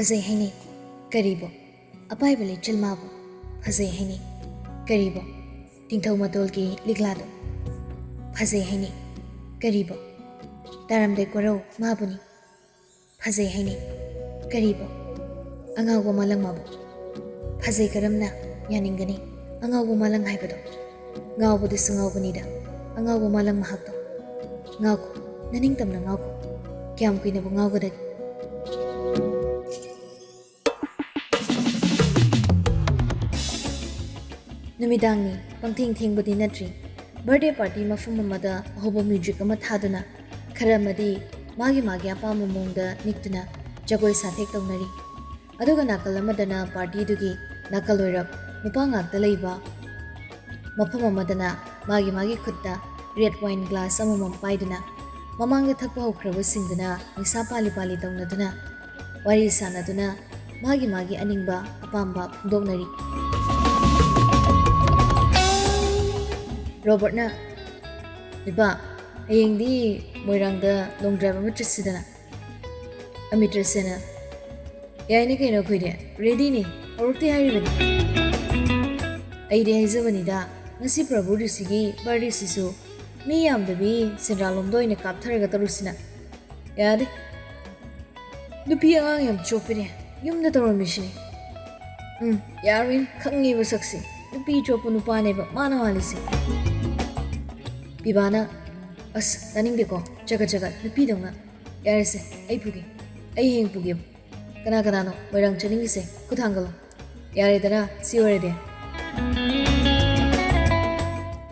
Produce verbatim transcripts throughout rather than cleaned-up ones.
ꯐꯖꯩ ꯍꯥꯏꯅꯩ꯫ ꯀꯔꯤꯕꯣ? ꯑꯄꯥꯏꯕ ꯂꯩꯆꯤꯜ ꯃꯥꯕꯨ ꯐꯖꯩ ꯍꯥꯏꯅꯩ꯫ ꯀꯔꯤꯕꯣ? ꯇꯤꯡꯊꯧ ꯃꯇꯣꯜꯒꯤ ꯂꯤꯛꯂꯥꯗꯣ ꯐꯖꯩ ꯍꯥꯏꯅꯩ꯫ ꯀꯔꯤꯕꯣ? ꯇꯥꯔꯝꯗꯥꯏ ꯀꯣꯔꯧ ꯃꯥꯕꯨꯅꯤ ꯐꯖꯩ ꯍꯥꯏꯅꯩ꯫ ꯀꯔꯤꯕꯣ? ꯑꯉꯥꯎꯕ ꯃꯥꯂꯪ ꯃꯥꯕꯨ ꯐꯖꯩ ꯀꯔꯝꯅ ꯌꯥꯅꯤꯡꯒꯅꯤ? ꯑꯉꯥꯎꯕ ꯃꯥꯂꯪ ꯍꯥꯏꯕꯗꯣ ꯉꯥꯎꯕꯗꯁꯨ ꯉꯥꯎꯕꯅꯤꯗ꯫ ꯑꯉꯥꯎꯕ ꯃꯥꯂꯪ ꯃꯍꯥꯛꯇꯣ꯫ ꯉꯥꯎꯈꯣ, ꯅꯅꯤꯡꯇꯝꯅ ꯉꯥꯎꯈꯣ꯫ ꯀꯌꯥꯝ ꯀꯨꯏꯅꯕꯨ ꯉꯥꯎꯒꯗꯒꯦ? ꯅꯨꯃꯤꯗꯥꯡꯅꯤ, ꯄꯪꯊꯦꯡ ꯊꯦꯡꯕꯗꯤ ꯅꯠꯇ꯭ꯔꯤ꯫ ꯕꯥꯔꯗꯦ ꯄꯥꯔꯇꯤ ꯃꯐꯝ ꯑꯃꯗ ꯑꯍꯧꯕ ꯃ꯭ꯌꯨꯖꯤꯛ ꯑꯃ ꯊꯥꯗꯨꯅ, ꯈꯔ ꯑꯃꯗꯤ ꯃꯥꯒꯤ ꯃꯥꯒꯤ ꯑꯄꯥꯝꯕ ꯃꯑꯣꯡꯗ ꯅꯤꯛꯇꯨꯅ ꯖꯒꯣꯏ ꯁꯥꯊꯦꯛ ꯇꯧꯅꯔꯤ꯫ ꯑꯗꯨꯒ ꯅꯥꯀꯜ ꯑꯃꯗꯅ ꯄꯥꯔꯇꯤꯗꯨꯒꯤ ꯅꯥꯀꯜ ꯑꯣꯏꯔꯞ ꯅꯨꯄꯥ ꯉꯥꯛꯇ ꯂꯩꯕ ꯃꯐꯝ ꯑꯃꯗꯅ ꯃꯥꯒꯤ ꯃꯥꯒꯤ ꯈꯨꯠꯇ ꯔꯦꯗ ꯋꯥꯏꯟ ꯒ꯭ꯂꯥꯁ ꯑꯃꯃꯝ ꯄꯥꯏꯗꯨꯅ, ꯃꯃꯥꯡꯗ ꯊꯛꯄ ꯍꯧꯈ꯭ꯔꯕꯁꯤꯡꯗꯨꯅ ꯅꯤꯁꯥ ꯄꯥꯂꯤ ꯄꯥꯂꯤ ꯇꯧꯅꯗꯨꯅ, ꯋꯥꯔꯤ ꯁꯥꯟꯅꯗꯨꯅ, ꯃꯥꯒꯤ ꯃꯥꯒꯤ ꯑꯅꯤꯡꯕ ꯑꯄꯥꯝꯕ ꯐꯣꯡꯗꯣꯛꯅꯔꯤ꯫ ꯔꯣꯕꯔꯠꯅ, "ꯅꯨꯄꯥ, ꯍꯌꯦꯡꯗꯤ ꯃꯣꯏꯔꯥꯡꯗ ꯂꯣꯡ ꯗ꯭ꯔꯥꯏꯚ ꯑꯃ ꯆꯠꯁꯤꯗꯅ?" ꯑꯃꯤꯇ꯭ꯔꯁꯦꯅ, "ꯌꯥꯏꯅꯦ ꯀꯩꯅꯣ, ꯑꯩꯈꯣꯏꯗꯤ ꯔꯦꯗꯤꯅꯤ, ꯍꯧꯔꯛꯇꯦ ꯍꯥꯏꯔꯤꯕꯅꯤ꯫ ꯑꯩꯗꯤ ꯍꯥꯏꯖꯕꯅꯤꯗ, ꯉꯁꯤ ꯄ꯭ꯔꯚꯨ ꯔꯤꯁꯤꯒꯤ ꯕꯥꯔꯗꯦꯁꯤꯁꯨ ꯃꯤ ꯌꯥꯝꯗꯕꯤ ꯁꯦꯟꯗ꯭ꯔꯥꯂꯣꯝꯗ ꯑꯣꯏꯅ ꯀꯥꯞꯊꯔꯒ ꯇꯧꯔꯨꯁꯤꯅ?" "ꯌꯥꯗꯦ, ꯅꯨꯄꯤ ꯑꯉꯥꯡ ꯌꯥꯝ ꯆꯣꯞꯄꯤꯅꯦ, ꯌꯨꯝꯗ ꯇꯧꯔꯝꯃꯤꯁꯤꯅꯤ꯫ ꯎꯝ, ꯌꯥꯔꯣꯏꯅꯦ, ꯈꯪꯉꯦꯕ ꯁꯛꯁꯦ, ꯅꯨꯄꯤ ꯆꯣꯞꯄ ꯅꯨꯄꯥꯅꯦꯕ ꯃꯥꯅ ꯃꯥꯜꯂꯤꯁꯦ꯫" ꯄꯤꯕꯥꯅ, "ꯑꯁ, ꯇꯥꯅꯤꯡꯗꯦꯀꯣ, ꯆꯒꯠ ꯆꯒꯠ ꯅꯨꯄꯤꯗꯧꯅ꯫ ꯌꯥꯔꯦꯁꯦ, ꯑꯩ ꯄꯨꯒꯦ, ꯑꯩ ꯍꯌꯦꯡ ꯄꯨꯒꯦꯕ꯫ ꯀꯅꯥ ꯀꯅꯥꯅꯣ ꯃꯣꯏꯔꯥꯡ ꯆꯠꯅꯤꯡꯉꯤꯁꯦ? ꯈꯨꯠ ꯊꯥꯡꯒꯠꯂꯣ꯫ ꯌꯥꯔꯦꯗꯅ, ꯁꯤ ꯑꯣꯏꯔꯗꯤ꯫"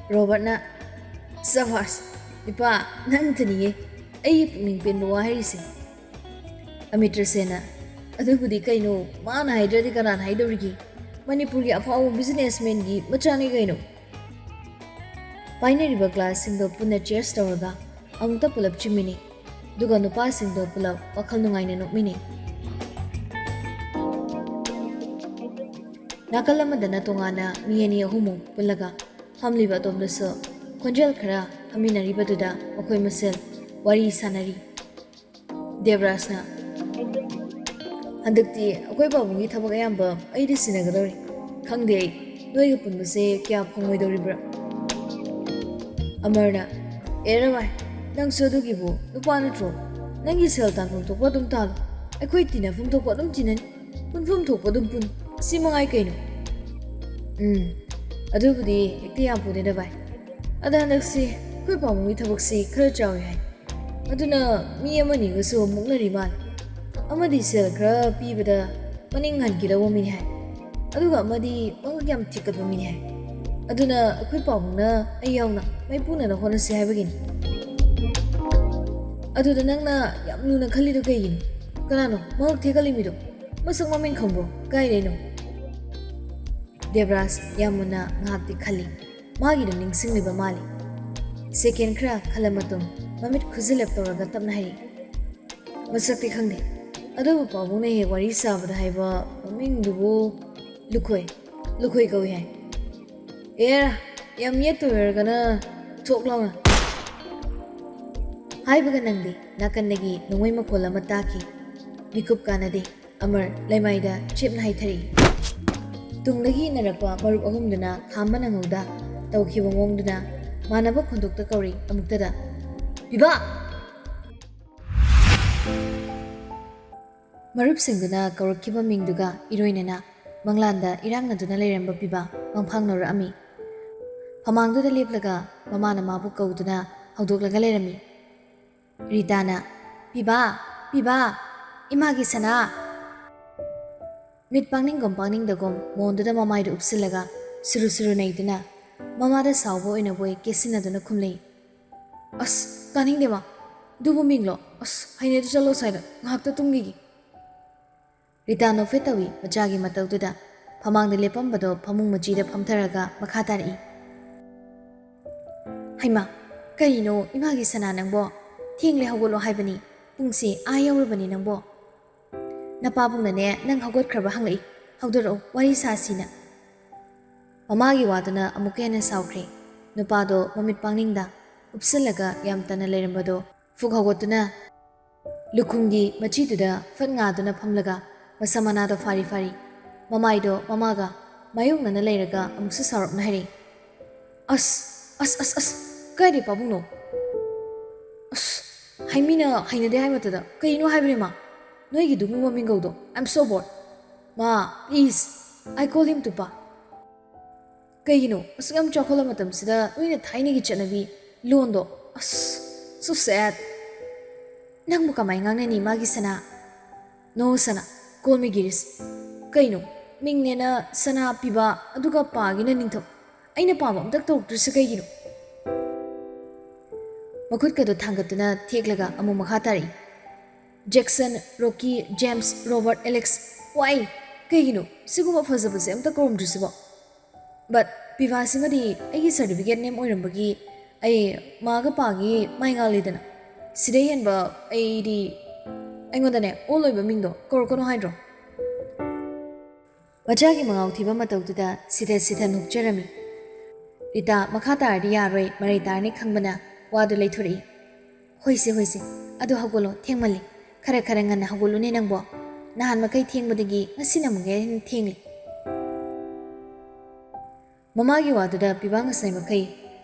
ꯔꯣꯕꯔꯠꯅ, "ꯁꯕꯥꯁ, ꯏꯄꯥ, ꯅꯪꯇꯅꯤꯌꯦ ꯑꯩꯒꯤ ꯄꯨꯛꯅꯤꯡ ꯄꯦꯟꯕ ꯋꯥ ꯍꯥꯏꯔꯤꯁꯦ꯫" ꯑꯃꯤꯇ꯭ꯔꯁꯦꯅ, "ꯑꯗꯨꯕꯨꯗꯤ ꯀꯩꯅꯣ, ꯃꯥꯅ ꯍꯥꯏꯗ꯭ꯔꯗꯤ ꯀꯅꯥꯅ ꯍꯥꯏꯗꯧꯔꯤꯒꯦ? ꯃꯅꯤꯄꯨꯔꯒꯤ ꯑꯐꯥꯎꯕ ꯕꯤꯖꯤꯅꯦꯁꯃꯦꯟꯒꯤ ꯃꯆꯥꯅꯤ ꯀꯩꯅꯣ꯫" ꯄꯥꯏꯅꯔꯤꯕ ꯒ꯭ꯂꯥꯁꯁꯤꯡꯗꯣ ꯄꯨꯟꯅ ꯆꯤꯌꯔꯁ ꯇꯧꯔꯒ ꯑꯃꯨꯛꯇ ꯄꯨꯂꯞ ꯆꯤꯝꯃꯤꯅꯤ꯫ ꯑꯗꯨꯒ ꯅꯨꯄꯥꯁꯤꯡꯗꯣ ꯄꯨꯂꯞ ꯋꯥꯈꯜ ꯅꯨꯡꯉꯥꯏꯅ ꯅꯣꯛꯃꯤꯟꯅꯩ꯫ ꯅꯥꯀꯜ ꯑꯃꯗꯅ ꯇꯣꯉꯥꯟꯅ ꯃꯤ ꯑꯅꯤ ꯑꯍꯨꯝꯃꯨꯛ ꯄꯨꯜꯂꯒ ꯐꯝꯂꯤꯕ ꯑꯗꯣꯝꯗꯁꯨ ꯈꯣꯟꯖꯦꯜ ꯈꯔ ꯐꯝꯃꯤꯟꯅꯔꯤꯕꯗꯨꯗ ꯃꯈꯣꯏ ꯃꯁꯦꯜ ꯋꯥꯔꯤ ꯁꯥꯟꯅꯔꯤ꯫ ꯗꯦꯕꯔꯥꯖꯅ, ꯍꯟꯗꯛꯇꯤ ꯑꯩꯈꯣꯏ ꯄꯥꯕꯨꯡꯒꯤ ꯊꯕꯛ ꯑꯌꯥꯝꯕ ꯑꯩꯗꯤ ꯁꯤꯟꯅꯒꯗꯧꯔꯤ꯫ ꯈꯪꯗꯦ ꯑꯩ, ꯅꯣꯏꯒ ꯄꯨꯟꯕꯁꯦ ꯀꯌꯥ ꯐꯪꯉꯣꯏꯗꯧꯔꯤꯕ꯭ꯔꯥ? ꯑꯃꯔꯅ, "ꯑꯦ ꯔꯃꯥꯏ, ꯅꯪꯁꯨ ꯑꯗꯨꯒꯤꯕꯨ ꯅꯨꯄꯥ ꯅꯠꯇ꯭ꯔꯣ? ꯅꯪꯒꯤ ꯁꯦꯜ ꯇꯥꯟꯐꯝ ꯊꯣꯛꯄ ꯑꯗꯨꯝ ꯇꯥꯜꯂꯣ, ꯑꯩꯈꯣꯏ ꯇꯤꯟꯅꯐꯝ ꯊꯣꯛꯄ ꯑꯗꯨꯝ ꯇꯤꯟꯅꯅꯤ, ꯄꯨꯟꯐꯝ ꯊꯣꯛꯄ ꯑꯗꯨꯝ ꯄꯨꯟ, ꯁꯤ ꯃꯉꯥꯏ ꯀꯩꯅꯣ?" "ꯎꯝ, ꯑꯗꯨꯕꯨꯗꯤ ꯍꯦꯛꯇ ꯌꯥꯝ ꯄꯣꯠꯅꯤꯗ ꯚꯥꯏ꯫ ꯑꯗ ꯍꯟꯗꯛꯁꯤ ꯑꯩꯈꯣꯏ ꯄꯥꯕꯨꯡꯒꯤ ꯊꯕꯛꯁꯤ ꯈꯔ ꯆꯥꯎꯏ ꯍꯥꯏ꯫ ꯑꯗꯨꯅ ꯃꯤ ꯑꯃꯅꯤꯒꯁꯨ ꯃꯨꯛꯅꯔꯤ ꯃꯥꯜꯂꯦ꯫ ꯑꯃꯗꯤ ꯁꯦꯜ ꯈꯔ ꯄꯤꯕꯗ ꯃꯅꯤꯡ ꯍꯟꯈꯤꯗꯧꯕ ꯃꯤꯅꯤ ꯍꯥꯏ, ꯑꯗꯨꯒ ꯑꯃꯗꯤ ꯃꯉꯛ ꯌꯥꯝ ꯊꯤꯀꯠꯄ ꯃꯤꯅꯤ ꯍꯥꯏ꯫ ꯑꯗꯨꯅ ꯑꯩꯈꯣꯏ ꯄꯥꯕꯨꯡꯅ ꯑꯩ ꯌꯥꯎꯅ ꯃꯥꯏꯄꯨꯅꯅ ꯍꯣꯠꯅꯁꯤ ꯍꯥꯏꯕꯒꯤꯅꯤ꯫ ꯑꯗꯨꯗ ꯅꯪꯅ ꯌꯥꯝ ꯂꯨꯅ ꯈꯜꯂꯤꯗꯣ ꯀꯩꯒꯤꯅꯣ? ꯀꯅꯥꯅꯣ ꯃꯉꯛ ꯊꯦꯛꯀꯠꯂꯤ ꯃꯤꯗꯣ? ꯃꯁꯛ ꯃꯃꯤꯡ ꯈꯪꯕ꯭ꯔꯣ? ꯀꯥꯏꯗꯩꯅꯣ?" ꯗꯦꯕ꯭ꯔꯥꯖ ꯌꯥꯝ ꯃꯨꯟꯅ ꯉꯥꯏꯍꯥꯛꯇꯤ ꯈꯜꯂꯤ꯫ ꯃꯥꯒꯤꯗꯣ ꯅꯤꯡꯁꯤꯡꯂꯤꯕ ꯃꯥꯜꯂꯤ꯫ ꯁꯦꯀꯦꯟ ꯈꯔ ꯈꯜꯂ ꯃꯇꯨꯡ ꯃꯃꯤꯠ ꯈꯨꯖꯤꯜꯂꯞ ꯇꯧꯔꯒ ꯇꯞꯅ ꯍꯥꯏꯔꯛꯏ, "ꯃꯁꯛꯇꯤ ꯈꯪꯗꯦ, ꯑꯗꯨꯕꯨ ꯄꯥꯕꯨꯡꯅ ꯍꯦꯛ ꯋꯥꯔꯤ ꯁꯥꯕꯗ ꯍꯥꯏꯕ ꯃꯃꯤꯡꯗꯨꯕꯨ ꯂꯨꯈꯣꯏ, ꯂꯨꯈꯣꯏ ꯀꯧꯏ ꯍꯥꯏ꯫ ꯑꯦꯔꯥ, ꯌꯥꯝ ꯌꯦꯠꯇꯣꯏ ꯑꯣꯏꯔꯒꯅ ꯊꯣꯛ ꯂꯥꯎꯅ" ꯍꯥꯏꯕꯒ ꯅꯪꯗꯦ꯫ ꯅꯥꯀꯟꯗꯒꯤ ꯅꯣꯡꯃꯩ ꯃꯈꯣꯜ ꯑꯃ ꯇꯥꯈꯤ꯫ ꯃꯤꯀꯨꯞ ꯀꯥꯟꯅꯗꯦ꯫ ꯑꯃꯔ ꯂꯩꯃꯥꯏꯗ ꯆꯦꯞꯅ ꯍꯥꯏꯊꯔꯛꯏ꯫ ꯇꯨꯡꯗꯒꯤ ꯏꯟꯅꯔꯛꯄ ꯃꯔꯨꯞ ꯑꯍꯨꯝꯗꯨꯅ ꯈꯥꯝꯕ ꯅꯪꯍꯧꯗ ꯇꯧꯈꯤꯕ ꯃꯑꯣꯡꯗꯨꯅ ꯃꯥꯟꯅꯕ ꯈꯣꯟꯊꯣꯛꯇ ꯀꯧꯔꯤ ꯑꯃꯨꯛꯇꯗ, "ꯄꯤꯕꯥ!" ꯃꯔꯨꯞꯁꯤꯡꯗꯨꯅ ꯀꯧꯔꯛꯈꯤꯕ ꯃꯤꯡꯗꯨꯒ ꯏꯔꯣꯏꯅꯅ ꯃꯪꯂꯥꯟꯗ ꯏꯔꯥꯡꯅꯗꯨꯅ ꯂꯩꯔꯝꯕ ꯄꯤꯕꯥ ꯃꯪꯐꯥꯡ ꯅꯧꯔꯛꯑꯝꯃꯤ꯫ ꯐꯃꯥꯡꯗꯨꯗ ꯂꯦꯞꯂꯒ ꯃꯃꯥꯅ ꯃꯥꯕꯨ ꯀꯧꯗꯨꯅ ꯍꯧꯗꯣꯛꯂꯒ ꯂꯩꯔꯝꯃꯤ꯫ ꯔꯤꯇꯥꯅ, "ꯄꯤꯕꯥ, ꯄꯤꯕꯥ, ꯏꯃꯥꯒꯤ ꯁꯅꯥ!" ꯃꯤꯠ ꯄꯥꯡꯅꯤꯡꯒꯨꯝ ꯄꯥꯡꯅꯤꯡꯗꯒꯨꯝ ꯃꯣꯟꯗꯨꯗ ꯃꯃꯥꯏꯗꯨ ꯎꯞꯁꯤꯜꯂꯒ ꯁꯨꯔꯨ ꯁꯨꯔꯨ ꯅꯩꯗꯨꯅ ꯃꯃꯥꯗ ꯁꯥꯎꯕ ꯑꯣꯏꯅꯕꯣꯏ ꯀꯦꯁꯤꯟꯅꯗꯨꯅ ꯈꯨꯝꯂꯛꯏ꯫ "ꯑꯁ, ꯇꯥꯅꯤꯡꯗꯦ ꯃꯥ꯫ ꯑꯗꯨꯕꯨ ꯃꯤꯡꯂꯣ? ꯑꯁ, ꯍꯩꯅꯗꯦ, ꯆꯠꯂꯣ ꯁ꯭ꯋꯥꯏꯗ, ꯉꯥꯏꯍꯥꯛꯇ ꯇꯨꯝꯈꯤꯒꯦ꯫" ꯔꯤꯇꯥ ꯅꯣꯛꯐꯦꯠ ꯇꯧꯏ ꯃꯆꯥꯒꯤ ꯃꯇꯧꯗꯨꯗ꯫ ꯐꯃꯥꯡꯗ ꯂꯦꯞꯄꯝꯕꯗꯣ ꯐꯃꯨꯡ ꯃꯆꯤꯗ ꯐꯝꯊꯔꯒ ꯃꯈꯥ ꯇꯥꯔꯛꯏ꯫ "ꯍꯩꯃꯥ, ꯀꯔꯤꯅꯣ ꯏꯃꯥꯒꯤ ꯁꯅꯥ ꯅꯪꯕꯣ? ꯊꯦꯡꯂꯦ, ꯍꯧꯒꯠꯂꯣ ꯍꯥꯏꯕꯅꯤ꯫ ꯄꯨꯡꯁꯦ ꯑꯥ ꯌꯧꯔꯕꯅꯤ ꯅꯪꯕꯣ꯫ ꯅꯄꯥꯕꯨꯡꯅꯅꯦ ꯅꯪ ꯍꯧꯒꯠꯈ꯭ꯔꯕ ꯍꯪꯂꯛꯏ꯫ ꯍꯧꯗꯣꯔꯛꯑꯣ, ꯋꯥꯔꯤ ꯁꯥꯁꯤꯅ꯫" ꯃꯃꯥꯒꯤ ꯋꯥꯗꯨꯅ ꯑꯃꯨꯛꯀ ꯍꯦꯟꯅ ꯁꯥꯎꯈ꯭ꯔꯦ꯫ ꯅꯨꯄꯥꯗꯣ ꯃꯃꯤꯠ ꯄꯥꯡꯅꯤꯡꯗ ꯎꯞꯁꯤꯜꯂꯒ ꯌꯥꯝ ꯇꯟꯅ ꯂꯩꯔꯝꯕꯗꯣ ꯐꯨꯛ ꯍꯧꯒꯠꯇꯨꯅ, ꯂꯨꯈꯨꯝꯒꯤ ꯃꯆꯤꯗꯨꯗ ꯐꯠ ꯉꯥꯗꯨꯅ ꯐꯝꯂꯒ ꯃꯁꯝ ꯃꯅꯥꯗꯣ ꯐꯥꯔꯤ ꯐꯥꯔꯤ, ꯃꯃꯥꯏꯗꯣ ꯃꯃꯥꯒ ꯃꯥꯌꯣꯛꯅꯅ ꯂꯩꯔꯒ ꯑꯃꯨꯛꯁꯨ ꯁꯥꯎꯔꯞꯅ ꯍꯥꯏꯔꯛꯏ, "ꯑꯁ, ꯑꯁ, ꯑꯁ, ꯑꯁ, ꯀꯥꯏꯗꯩ ꯄꯥꯕꯨꯡꯅꯣ? ꯑꯁ, ꯍꯥꯏꯃꯤꯅ ꯍꯩꯅꯗꯦ ꯍꯥꯏ ꯃꯇꯗ ꯀꯩꯅꯣ ꯍꯥꯏꯕꯅꯦ ꯃꯥ? ꯅꯣꯏꯒꯤꯗꯨꯒꯨꯝꯕ ꯃꯤꯡꯒꯧꯗꯣ, I'm so bored꯫ ꯃꯥ, please, I call him ꯇꯨꯄꯥ꯫ ꯀꯩꯒꯤꯅꯣ ꯑꯁꯨꯛ ꯌꯥꯝ ꯆꯥꯎꯈꯠꯂ ꯃꯇꯝꯁꯤꯗ ꯅꯣꯏꯅ ꯊꯥꯏꯅꯒꯤ ꯆꯠꯅꯕꯤ ꯂꯣꯟꯗꯣ? ꯑꯁ, so sad꯫ ꯅꯪꯕꯨ ꯀꯃꯥꯏ ꯉꯥꯡꯅꯅꯤ ꯃꯥꯒꯤ ꯁꯅꯥ? No ꯁꯅꯥ, call me ꯒꯤꯔꯤꯁ꯫ ꯀꯩꯅꯣ, ꯃꯤꯡꯅꯦꯅ ꯁꯅꯥ ꯄꯤꯕ, ꯑꯗꯨꯒ ꯄꯥꯒꯤꯅ ꯅꯤꯡꯊꯧ꯫ ꯑꯩꯅ ꯄꯥꯝꯕ ꯑꯝꯇ ꯇꯧꯔꯛꯇ꯭ꯔꯤꯁꯦ ꯀꯩꯒꯤꯅꯣ?" ꯃꯈꯨꯠꯀꯗꯣ ꯊꯥꯡꯒꯠꯇꯨꯅ ꯊꯦꯛꯂꯒ ꯑꯃꯨꯛ ꯃꯈꯥ ꯇꯥꯔꯛꯏ, "Jackson, Rocky, James, Robert, Alex, why? ꯀꯩꯒꯤꯅꯣ? ꯁꯤꯒꯨꯝꯕ ꯐꯖꯕꯁꯦ ꯑꯝꯇ ꯀꯧꯔꯝꯗ꯭ꯔꯤꯁꯤꯕꯣ? But ꯄꯤꯕꯥꯁꯤꯃꯗꯤ ꯑꯩꯒꯤ certificate name ꯑꯣꯏꯔꯝꯕꯒꯤ ꯑꯩ ꯃꯥꯒ ꯄꯥꯒꯤ ꯃꯥꯏ ꯉꯥꯜꯂꯤꯗꯅ꯫ ꯁꯤꯗꯩ ꯍꯦꯟꯕ ꯑꯩꯗꯤ, ꯑꯩꯉꯣꯟꯗꯅꯦ ꯑꯣꯜ ꯑꯣꯏꯕ ꯃꯤꯡꯗꯣ ꯀꯧꯔꯛꯀꯅꯣ ꯍꯥꯏꯗ꯭ꯔꯣ?" ꯃꯆꯥꯒꯤ ꯃꯉꯥꯎ ꯊꯤꯕ ꯃꯇꯧꯗꯨꯗ ꯁꯤꯊ ꯁꯤꯊ ꯅꯣꯛꯆꯔꯝꯃꯤ꯫ ꯔꯤꯇꯥ, ꯃꯈꯥ ꯇꯥꯔꯗꯤ ꯌꯥꯔꯣꯏ, ꯃꯔꯩ ꯇꯥꯔꯅꯤ ꯈꯪꯕꯅ ꯋꯥꯗꯨ ꯂꯩꯊꯣꯔꯛꯏ꯫ "ꯍꯣꯏꯁꯦ, ꯍꯣꯏꯁꯦ, ꯑꯗꯨ ꯍꯧꯒꯠꯂꯣ, ꯊꯦꯡꯃꯜꯂꯤ꯫ ꯈꯔ ꯈꯔ ꯉꯟꯅ ꯍꯧꯒꯠꯂꯨꯅꯦ ꯅꯪꯕꯣ꯫ ꯅꯍꯥꯟ ꯃꯈꯩ ꯊꯦꯡꯕꯗꯒꯤ ꯉꯁꯤꯅ ꯑꯃꯨꯛ ꯍꯦꯟꯅ ꯊꯦꯡꯂꯤ꯫" ꯃꯃꯥꯒꯤ ꯋꯥꯗꯨꯗ ꯄꯤꯕꯥ ꯉꯁꯥꯏ ꯃꯈꯩ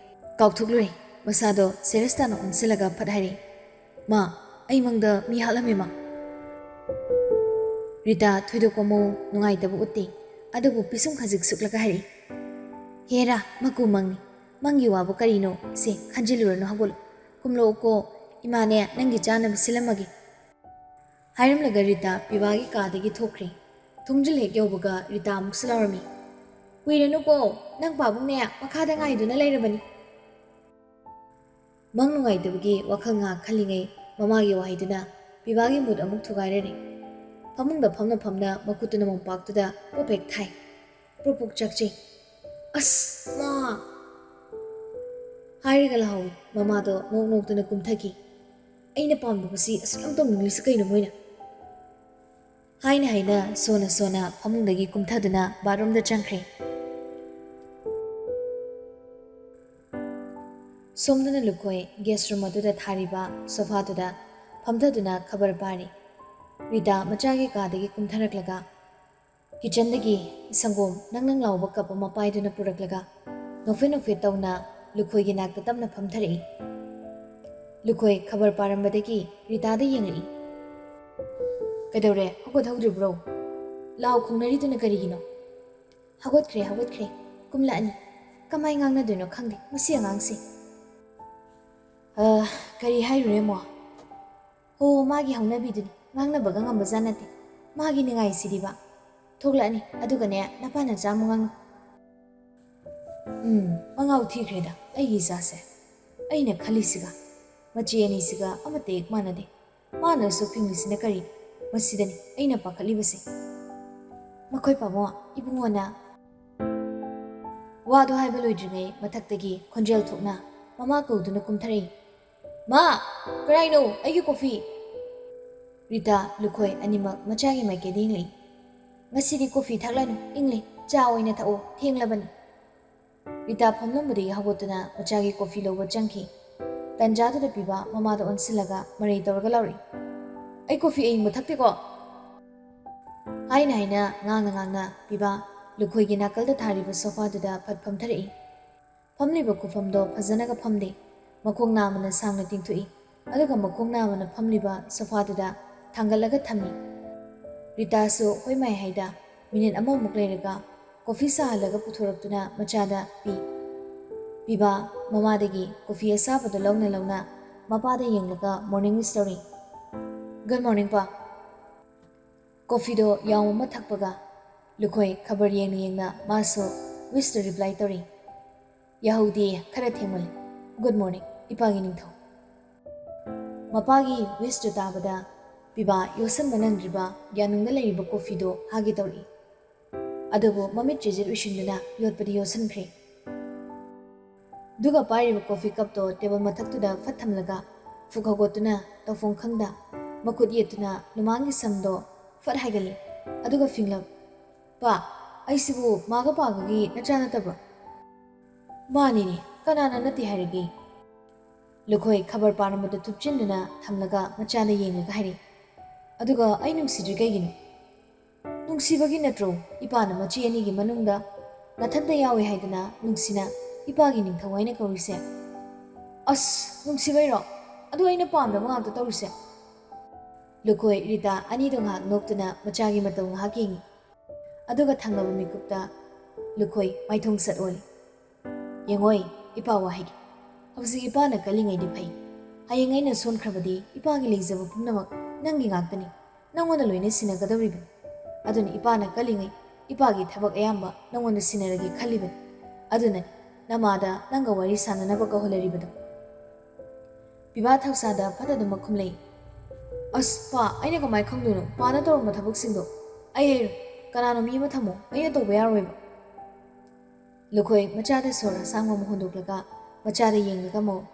ꯀꯥꯎꯊꯣꯛꯂꯨꯔꯦ꯫ ꯃꯁꯥꯗꯣ serious ꯇꯥꯅ ꯑꯣꯟꯁꯤꯜꯂꯒ ꯐꯠ ꯍꯥꯏꯔꯛꯏ, "ꯃꯥ, ꯑꯩ ꯃꯪꯗ ꯃꯤ ꯍꯥꯠꯂꯝꯃꯦ, ꯃꯥ꯫" ꯔꯤꯇꯥ ꯊꯣꯏꯗꯣꯛꯄ ꯃꯑꯣꯡ ꯅꯨꯡꯉꯥꯏꯇꯕ ꯎꯠꯇꯦ, ꯑꯗꯨꯕꯨ ꯄꯤꯁꯨꯝ ꯈꯖꯤꯛ ꯁꯨꯛꯂꯒ ꯍꯥꯏꯔꯛꯏ, "ꯍꯦꯔꯥ, ꯃꯀꯨ ꯃꯪꯅꯤ꯫ ꯃꯪꯒꯤ ꯋꯥꯕꯨ ꯀꯔꯤꯅꯣ? ꯁꯦ, ꯈꯟꯖꯤꯜꯂꯨꯔꯅꯨ, ꯍꯧꯒꯠꯂꯨ꯫ ꯀꯨꯝꯂꯛꯎꯀꯣ, ꯏꯃꯥꯅꯦ ꯅꯪꯒꯤ ꯆꯥꯅꯕ ꯁꯤꯜꯂꯝꯃꯒꯦ꯫" ꯍꯥꯏꯔꯝꯂꯒ ꯔꯤꯇꯥ ꯄꯤꯕꯥꯒꯤ ꯀꯥꯗꯒꯤ ꯊꯣꯛꯈ꯭ꯔꯦ꯫ ꯊꯣꯡꯖꯤꯜ ꯍꯦꯛ ꯌꯧꯕꯒ ꯔꯤꯇꯥ ꯑꯃꯨꯛꯁꯨ ꯂꯥꯎꯔꯝꯃꯤ, "ꯀꯨꯏꯔꯅꯨꯀꯣ, ꯅꯪ ꯄꯥꯕꯨꯡꯅꯦ ꯃꯈꯥꯗ ꯉꯥꯏꯗꯨꯅ ꯂꯩꯔꯕꯅꯤ꯫" ꯃꯪ ꯅꯨꯡꯉꯥꯏꯇꯕꯒꯤ ꯋꯥꯈꯜ ꯉꯥꯏꯍꯥꯛ ꯈꯜꯂꯤꯉꯩ ꯃꯃꯥꯒꯤ ꯋꯥꯍꯩꯗꯨꯅ ꯄꯤꯕꯥꯒꯤ mood ꯑꯃꯨꯛ ꯊꯨꯒꯥꯏꯔꯔꯦ꯫ ꯐꯃꯨꯡꯗ ꯐꯝꯅ ꯐꯝꯅ ꯃꯈꯨꯠꯇꯨꯅ ꯃꯣꯝꯄꯥꯛꯇꯨꯗ ꯄꯣꯞ ꯍꯦꯛ ꯊꯥꯏ꯫ ꯄ꯭ꯔꯨꯞ ꯄ꯭ꯔꯨꯞ ꯆꯥꯛꯆꯩ꯫ "ꯑꯁ, ꯃꯥ!" ꯍꯥꯏꯔꯒ ꯂꯥꯎꯏ꯫ ꯃꯃꯥꯗꯣ ꯅꯣꯛ ꯅꯣꯛꯇꯨꯅ ꯀꯨꯝꯊꯈꯤ꯫ "ꯑꯩꯅ ꯄꯥꯝꯗꯕꯁꯤ ꯑꯁꯨꯛ ꯌꯥꯝ ꯇꯧꯅꯤꯡꯂꯤꯁꯤ ꯀꯩꯅꯣ ꯃꯣꯏꯅ?" ꯍꯥꯏꯅ ꯍꯥꯏꯅ ꯁꯣꯟꯅ ꯁꯣꯟꯅ ꯐꯃꯨꯡꯗꯒꯤ ꯀꯨꯝꯊꯗꯨꯅ bathroom ꯗ ꯆꯪꯈ꯭ꯔꯦ꯫ ꯁꯣꯝꯗꯅ ꯂꯨꯈꯣꯏ guest room ꯑꯗꯨꯗ ꯊꯥꯔꯤꯕ sofa ꯗꯨꯗ ꯐꯝꯊꯗꯨꯅ ꯈꯕꯔ ꯄꯥꯔꯤ꯫ ꯔꯤꯇꯥ ꯃꯆꯥꯒꯤ ꯀꯥꯗꯒꯤ ꯀꯨꯝꯊꯔꯛꯂꯒ ꯀꯤꯆꯟꯗꯒꯤ ꯁꯪꯒꯣꯝ ꯅꯪ ꯅꯪ ꯂꯥꯎꯕ ꯀꯞ ꯑꯃ ꯄꯥꯏꯗꯨꯅ ꯄꯨꯔꯛꯂꯒ ꯅꯣꯛꯐꯦꯠ ꯅꯣꯛꯐꯦꯠ ꯇꯧꯅ ꯂꯨꯈꯣꯏꯒꯤ ꯅꯥꯛꯇ ꯇꯞꯅ ꯐꯝꯊꯔꯛꯏ꯫ ꯂꯨꯈꯣꯏ ꯈꯕꯔ ꯄꯥꯔꯝꯕꯗꯒꯤ ꯔꯤꯇꯥꯗ ꯌꯦꯡꯂꯛꯏ꯫ "ꯀꯩꯗꯧꯔꯦ? ꯍꯧꯒꯠꯍꯧꯗ꯭ꯔꯤꯕ꯭ꯔꯣ? ꯂꯥꯎ ꯈꯣꯡꯅꯔꯤꯗꯨꯅ ꯀꯔꯤꯒꯤꯅꯣ?" "ꯍꯧꯒꯠꯈ꯭ꯔꯦ, ꯍꯧꯒꯠꯈ꯭ꯔꯦ꯫ ꯀꯨꯝꯂꯛꯑꯅꯤ꯫ ꯀꯃꯥꯏ ꯉꯥꯡꯅꯗꯣꯏꯅꯣ ꯈꯪꯗꯦ ꯃꯁꯤ ꯑꯉꯥꯡꯁꯦ꯫ ꯑ, ꯀꯔꯤ ꯍꯥꯏꯔꯨꯔꯦ, ꯃꯣ? ꯍꯣ, ꯃꯥꯒꯤ ꯍꯧꯅꯕꯤꯗꯨꯅꯤ꯫ ꯉꯥꯡꯅꯕꯒ ꯉꯝꯕꯖꯥꯠ ꯅꯠꯇꯦ꯫ ꯃꯥꯒꯤ ꯅꯤꯡꯉꯥꯏꯁꯤꯗꯤꯕ꯫ ꯊꯣꯛꯂꯛꯑꯅꯤ, ꯑꯗꯨꯒꯅꯦ, ꯅꯄꯥ ꯅꯆꯥ ꯑꯃꯨꯛ ꯉꯥꯡꯅꯧ꯫ ꯎꯝ, ꯃꯉꯥꯎ ꯊꯤꯈ꯭ꯔꯦꯗ ꯑꯩꯒꯤ ꯏꯆꯥꯁꯦ꯫ ꯑꯩꯅ ꯈꯜꯂꯤꯁꯤꯒ ꯃꯆꯦ ꯑꯅꯤꯁꯤꯒ ꯑꯃꯠꯇ ꯍꯦꯛ ꯃꯥꯟꯅꯗꯦ꯫ ꯃꯥꯅꯁꯨ ꯐꯤꯡꯂꯤꯁꯤꯅ ꯀꯔꯤ? ꯃꯁꯤꯗꯅꯤ ꯑꯩꯅ ꯄꯥꯈꯠꯂꯤꯕꯁꯦ꯫" ꯃꯈꯣꯏ ꯄꯥꯕꯨꯡ ꯏꯕꯨꯡꯉꯣꯅ ꯋꯥꯗꯣ ꯍꯥꯏꯕ ꯂꯣꯏꯗ꯭ꯔꯤꯉꯩ ꯃꯊꯛꯇꯒꯤ ꯈꯣꯟꯖꯦꯜ ꯊꯣꯛꯅ ꯃꯃꯥ ꯀꯧꯗꯨꯅ ꯀꯨꯝꯊꯔꯛꯏ꯫ "ꯃꯥ, ꯀꯔꯥꯏꯅꯣ? ꯑꯩꯒꯤ ꯀꯣꯐꯤ!" ꯔꯤꯇꯥ, ꯂꯨꯈꯣꯏ ꯑꯅꯤꯃꯛ ꯃꯆꯥꯒꯤ ꯃꯥꯏꯀꯩꯗ ꯌꯦꯡꯂꯛꯏ꯫ "ꯉꯁꯤꯗꯤ ꯀꯣꯐꯤ ꯊꯛꯂꯅꯨ, ꯏꯪꯂꯤ꯫ ꯆꯥ ꯑꯣꯏꯅ ꯊꯛꯑꯣ, ꯊꯦꯡꯂꯕꯅꯤ꯫" ꯔꯤꯇꯥ ꯐꯝꯂꯝꯕꯗꯒꯤ ꯍꯧꯒꯠꯇꯨꯅ ꯃꯆꯥꯒꯤ ꯀꯣꯐꯤ ꯂꯧꯕ ꯆꯪꯈꯤ꯫ ꯇꯟꯖꯥꯗꯨꯗ ꯄꯤꯕꯥ ꯃꯃꯥꯗ ꯑꯣꯟꯁꯤꯜꯂꯒ ꯃꯔꯩ ꯇꯧꯔꯒ ꯂꯥꯎꯔꯛꯏ, "ꯑꯩ ꯀꯣꯐꯤ ꯑꯏꯪꯕ ꯊꯛꯇꯦꯀꯣ!" ꯍꯥꯏꯅ ꯍꯥꯏꯅ ꯉꯥꯡꯅ ꯉꯥꯡꯅ ꯄꯤꯕꯥ ꯂꯨꯈꯣꯏꯒꯤ ꯅꯥꯀꯜꯗ ꯊꯥꯔꯤꯕ ꯁꯣꯐꯥꯗꯨꯗ ꯐꯠ ꯐꯝꯊꯔꯛꯏ꯫ ꯐꯝꯂꯤꯕ ꯈꯨꯐꯝꯗꯣ ꯐꯖꯅꯒ ꯐꯝꯗꯦ꯫ ꯃꯈꯣꯡ ꯅꯥꯝꯃꯅ ꯁꯥꯡꯅ ꯇꯤꯡꯊꯣꯛꯏ, ꯑꯗꯨꯒ ꯃꯈꯣꯡ ꯅꯥꯝꯃꯅ ꯐꯝꯂꯤꯕ ꯁꯣꯐꯥꯗꯨꯗ ꯊꯥꯡꯒꯠꯂꯒ ꯊꯝꯃꯤ꯫ ꯔꯤꯇꯥꯁꯨ ꯍꯣꯏ ꯃꯥꯏ ꯍꯥꯏꯗ ꯃꯤꯅꯤꯠ ꯑꯃꯃꯨꯛ ꯂꯩꯔꯒ ꯀꯣꯐꯤ ꯁꯥꯍꯜꯂꯒ ꯄꯨꯊꯣꯔꯛꯇꯨꯅ ꯃꯆꯥꯗ ꯄꯤ꯫ ꯄꯤꯕꯥ ꯃꯃꯥꯗꯒꯤ ꯀꯣꯐꯤ ꯑꯁꯥꯕꯗꯣ ꯂꯧꯅ ꯂꯧꯅ ꯃꯄꯥꯗ ꯌꯦꯡꯂꯒ morning wish ꯇꯧꯔꯤ꯫ "Good morning, ꯄꯥ꯫" ꯀꯣꯐꯤꯗꯣ ꯌꯥꯎꯝ ꯑꯃ ꯊꯛꯄꯒ ꯂꯨꯈꯣꯏ ꯈꯕꯔ ꯌꯦꯡꯅ ꯌꯦꯡꯅ ꯃꯥꯁꯨ wishꯇ reply ꯇꯧꯔꯤ꯫ "ꯌꯥꯍꯧꯗꯤ ꯈꯔ ꯊꯦꯡꯃꯜꯂꯤ꯫ Good morning, ꯏꯄꯥꯒꯤ ꯅꯤꯡꯊꯧ꯫" ꯃꯄꯥꯒꯤ wishꯇꯨ ꯇꯥꯕꯗ ꯄꯤꯕꯥ ꯌꯣꯠꯁꯟꯕ ꯅꯪꯗ꯭ꯔꯤꯕ ꯌꯥꯅꯨꯡꯗ ꯂꯩꯔꯤꯕ ꯀꯣꯐꯤꯗꯣ ꯍꯥꯒꯦ ꯇꯧꯔꯛꯏ꯫ ꯑꯗꯨꯕꯨ ꯃꯃꯤꯠ ꯆꯤꯖꯤꯠ ꯎꯏꯁꯤꯟꯗꯨꯅ ꯌꯣꯠꯄꯗꯤ ꯌꯣꯠꯁꯟꯈ꯭ꯔꯦ꯫ ꯑꯗꯨꯒ ꯄꯥꯏꯔꯤꯕ ꯀꯣꯐꯤ ꯀꯞꯇꯣ ꯇꯦꯕꯜ ꯃꯊꯛꯇꯨꯗ ꯐꯠ ꯊꯝꯂꯒ ꯐꯨꯛ ꯍꯧꯒꯠꯇꯨꯅ ꯇꯧꯐꯝ ꯈꯪꯗ ꯃꯈꯨꯠ ꯌꯦꯠꯇꯨꯅ ꯂꯨꯃꯥꯡꯒꯤ ꯁꯝꯗꯣ ꯐꯠ ꯍꯥꯏꯒꯠꯂꯤ꯫ ꯑꯗꯨꯒ ꯐꯤꯡꯂꯞ, "ꯄꯥ, ꯑꯩꯁꯤꯕꯨ ꯃꯥꯒ ꯄꯥꯒꯒꯤ ꯅꯆꯥ ꯅꯠꯇꯕ꯭ꯔꯣ?" "ꯃꯥꯅꯤꯅꯦ, ꯀꯅꯥꯅ ꯅꯠꯇꯦ ꯍꯥꯏꯔꯒꯦ?" ꯂꯨꯈꯣꯏ ꯈꯕꯔ ꯄꯥꯔꯝꯕꯗꯨ ꯊꯨꯞꯆꯤꯟꯗꯨꯅ ꯊꯝꯂꯒ ꯃꯆꯥꯗ ꯌꯦꯡꯂꯒ ꯍꯥꯏꯔꯛꯏ, "ꯑꯗꯨꯒ ꯑꯩ ꯅꯨꯡꯁꯤꯗ꯭ꯔꯤ ꯀꯩꯒꯤꯅꯣ? ꯅꯨꯡꯁꯤꯕꯒꯤ ꯅꯠꯇ꯭ꯔꯣ ꯏꯄꯥꯅ ꯃꯆꯦ ꯑꯅꯤꯒꯤ ꯃꯅꯨꯡꯗ ꯅꯊꯟꯇ ꯌꯥꯎꯏ ꯍꯥꯏꯗꯅ ꯅꯨꯡꯁꯤꯅ ꯏꯄꯥꯒꯤ ꯅꯤꯡꯊꯧ ꯍꯥꯏꯅ ꯀꯧꯔꯤꯁꯦ? ꯑꯁ, ꯅꯨꯡꯁꯤꯕꯩꯔꯣ? ꯑꯗꯨ ꯑꯩꯅ ꯄꯥꯝꯗꯕ ꯉꯥꯛꯇ ꯇꯧꯔꯤꯁꯦ?" ꯂꯨꯈꯣꯏ ꯔꯤꯇꯥ ꯑꯅꯤꯗꯣ ꯉꯥꯏꯍꯥꯛ ꯅꯣꯛꯇꯨꯅ ꯃꯆꯥꯒꯤ ꯃꯇꯧ ꯉꯥꯏꯍꯥꯛ ꯌꯦꯡꯉꯤ꯫ ꯑꯗꯨꯒ ꯊꯪꯅꯕ ꯃꯤꯀꯨꯞꯇ ꯂꯨꯈꯣꯏ ꯃꯥꯏꯊꯣꯡ ꯁꯠ ꯑꯣꯜꯂꯤ꯫ "ꯌꯦꯡꯉꯣꯏ, ꯏꯄꯥ ꯋꯥ ꯍꯥꯏꯒꯦ꯫ ꯍꯧꯖꯤꯛ ꯏꯄꯥꯅ ꯀꯜꯂꯤꯉꯩꯗꯤ ꯐꯩ꯫ ꯍꯌꯦꯡ ꯑꯩꯅ ꯁꯣꯟꯈ꯭ꯔꯕꯗꯤ ꯏꯄꯥꯒꯤ ꯂꯩꯖꯕ ꯄꯨꯝꯅꯃꯛ ꯅꯪꯒꯤ ꯉꯥꯛꯇꯅꯤ꯫ ꯅꯪꯉꯣꯟꯗ ꯂꯣꯏꯅ ꯁꯤꯟꯅꯒꯗꯧꯔꯤꯕꯅꯤ꯫ ꯑꯗꯨꯅ ꯏꯄꯥꯅ ꯀꯜꯂꯤꯉꯩ ꯏꯄꯥꯒꯤ ꯊꯕꯛ ꯑꯌꯥꯝꯕ ꯅꯪꯉꯣꯟꯗ ꯁꯤꯟꯅꯔꯒꯦ ꯈꯜꯂꯤꯕꯅꯤ꯫ ꯑꯗꯨꯅꯅꯤ ꯅꯃꯥꯗ ꯅꯪꯒ ꯋꯥꯔꯤ ꯁꯥꯟꯅꯅꯕ ꯀꯧꯍꯜꯂꯔꯤꯕꯗꯣ꯫" ꯄꯤꯕꯥ ꯊꯧꯁꯥꯗ ꯐꯠꯇꯗꯨꯃꯛ ꯈꯨꯝꯂꯛꯏ꯫ "ꯑꯁ ꯄꯥ, ꯑꯩꯅ ꯀꯃꯥꯏ ꯈꯪꯗꯣꯏꯅꯣ? ꯄꯥꯅ ꯇꯧꯔꯝꯕ ꯊꯕꯛꯁꯤꯡꯗꯣ ꯑꯩ ꯍꯩꯔꯣꯏ꯫ ꯀꯅꯥꯅꯣ ꯃꯤ ꯑꯃ ꯊꯝꯃꯣ, ꯑꯩꯅ ꯇꯧꯕ ꯌꯥꯔꯣꯏꯕ꯫" ꯂꯨꯈꯣꯏ ꯃꯆꯥꯗ ꯁꯣꯔ ꯑꯁꯥꯡꯕ ꯑꯃ ꯍꯣꯟꯗꯣꯛꯂꯒ ꯃꯆꯥꯗ ꯌꯦꯡꯂꯒ ꯑꯃꯨꯛ,